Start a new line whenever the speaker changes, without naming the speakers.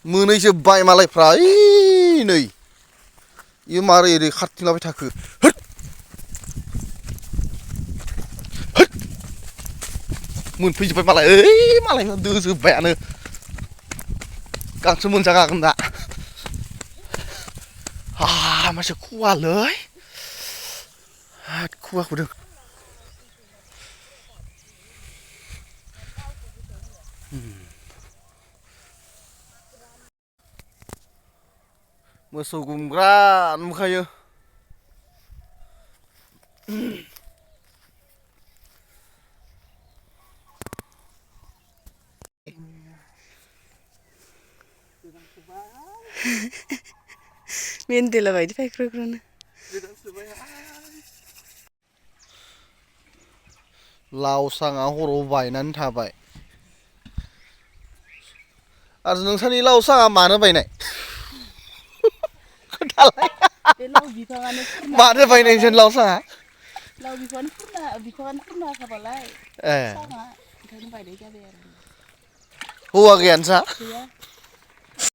मोनहैजोब्बाय मालायफ्रा ओइ नै इयो मारै ओरै खारथिंलाबाय थाखो होद होद मोनफैजोब्बाय मालाय ओइ मालायफ्रा दोजोब्बायानो गांसो मोनजागागोन दा मासे खुवालै खुवा खुदों मोसौ गुमग्रा नुखायो
मेन्देला बायदि फायख्रख्रनो
लावसाङा हराव बायनानै थाबाय आरो नोंसानि लावसाङा मानो बायनाय खोन्थालाय
बे लाव बिफाङानो
मानो बायनाय नोंसानि लावसाङा
लाव बिफाङानो फुरना होखाबालाय
ए
साङा ओंखायनो बायनाय जाबाय आरो
हौवा गैया नोंसा
गैया